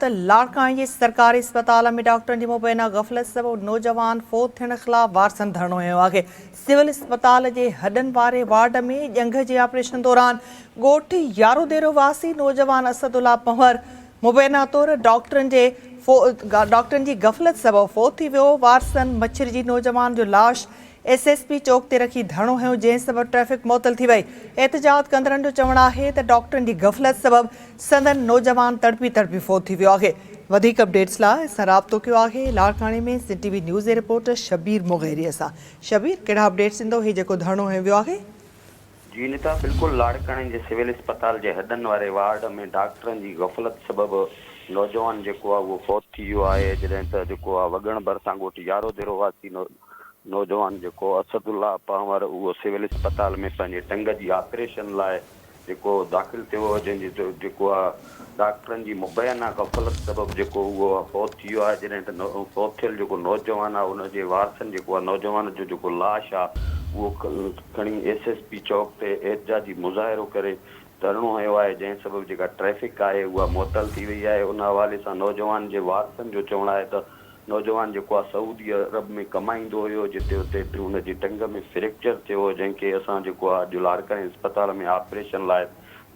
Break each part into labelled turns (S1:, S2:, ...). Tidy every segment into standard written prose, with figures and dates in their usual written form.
S1: ته لاڙڪاڻي جي سرڪاري اسپتال ۾ ڊاڪٽرن جي مبينا غفلت سبب نوجوان فوت ٿيڻ خلاف وارثن ڌرڻو هنيو آهي. سول اسپتال جي هڏن واري وارڊ ۾ ڄنگهه جي آپريشن دوران ڳوٺ ياروديرو واسي نوجوان اسد الله پنهور مبينا طور ڊاڪٽرن جي ڊاڪٽرن جي غفلت سبب فوت ٿي ويو. وارثن مڇرجي نوجوان جو لاش ايس ايس پي چوڪ تي رکي ڌرڻو هنيو جنهن سبب ٽريفڪ معطل ٿي وئي. احتجاج ڪندڙن جو چوڻ آهي ته ڊاڪٽرن جي غفلت سبب سندن نوجوان تڙپي تڙپي فوت ٿي ويو آهي. وڌيڪ اپڊيٽس لاء اسان رابطو ڪيو آهي لاڙڪاڻي ۾ سنڌ ٽي وي نيوز جي رپورٽر شبير مغيري سان. شبير ڪهڙا اپڊيٽس ڏيندو هي جيڪو ڌرڻو هنيو ويو آهي.
S2: جي نيتا بلڪل لاڙڪاڻي جي سول اسپتال جي هڏن واري وارڊ ۾ ڊاڪٽرن جي غفلت سبب نوجوان جيڪو آهي اهو فوت ٿي ويو آهي جڏهن ته جيڪو آهي وڳڻ ڀرسان ڳوٺ يارو ديرو واسي نوجوان جيڪو اسد الله پنهور اهو سول اسپتال ۾ پنهنجي ٽنگ جي آپريشن لاء جيڪو داخل ٿيو هو جنهن جي جيڪو آ ڊاڪٽرن جي مبينا غفلت سبب جيڪو اهو آ فوت ٿي ويو آهي جڏهن ته فوت ٿيل جيڪو نوجوان آ ان جي وارثن جيڪو آ نوجوان جو جيڪو لاش آ اهو کڻي ايس ايس پي چوڪ تي احتجاجي مظاهرو ڪري ڌرڻو هنيو آهي جنهن سبب جيڪا ٽريفڪ آهي اها معطل ٿي وئي آهي ان حوالي سان نوجوان جي وارثن جو چوڻ آهي ته نوجوان جيڪو آ سعودي عرب ۾ ڪمائيندو هيو جتي اتي هن جي ٽنگ ۾ فريڪچر ٿيو هو جنهن کي اسان جيڪو آ اڄ لاڙڪاڻي اسپتال ۾ آپريشن لاء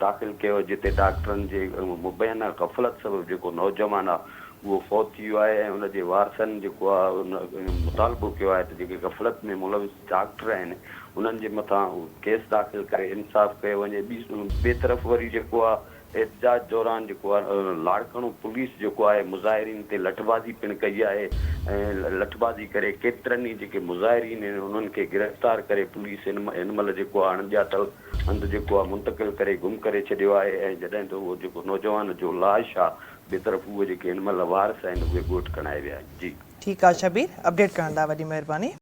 S2: داخل ڪيو جتي ڊاڪٽرن جي مبينا غفلت سبب جيڪو نوجوان آ اهو فوت ٿي ويو آهي ۽ ان جي وارثن جيڪو آ ان مطالبو ڪيو آهي ته جيڪي غفلت ۾ ملوث ڊاڪٽر آهن انهن جي مٿان ڪيس داخل ڪري انصاف ڪيو وڃي ٻي طرف وري جيڪو آ احتجاج دوران جيڪو آهي لاڙڪاڻو پوليس جيڪو آهي مظاهرين تي لٺبازي پڻ ڪئي آهي ۽ لٺبازي ڪري ڪيترن ئي جيڪي مظاهرين آهن انهن کي گرفتار ڪري پوليس هن مهل جيڪو آهي اڻڄاتل هنڌ جيڪو آهي منتقل ڪري گم ڪري ڇڏيو آهي ۽ جڏهن ته اهو جيڪو نوجوان جو لاش آهي ٻئي طرف اهي جيڪي هن مهل وارث آهن اهي ڳوٺ کڻائي ويا آهن جي.
S1: ٺيڪ آ شبير اپڊيٽ ڪرڻ لاء وڏي مهرباني.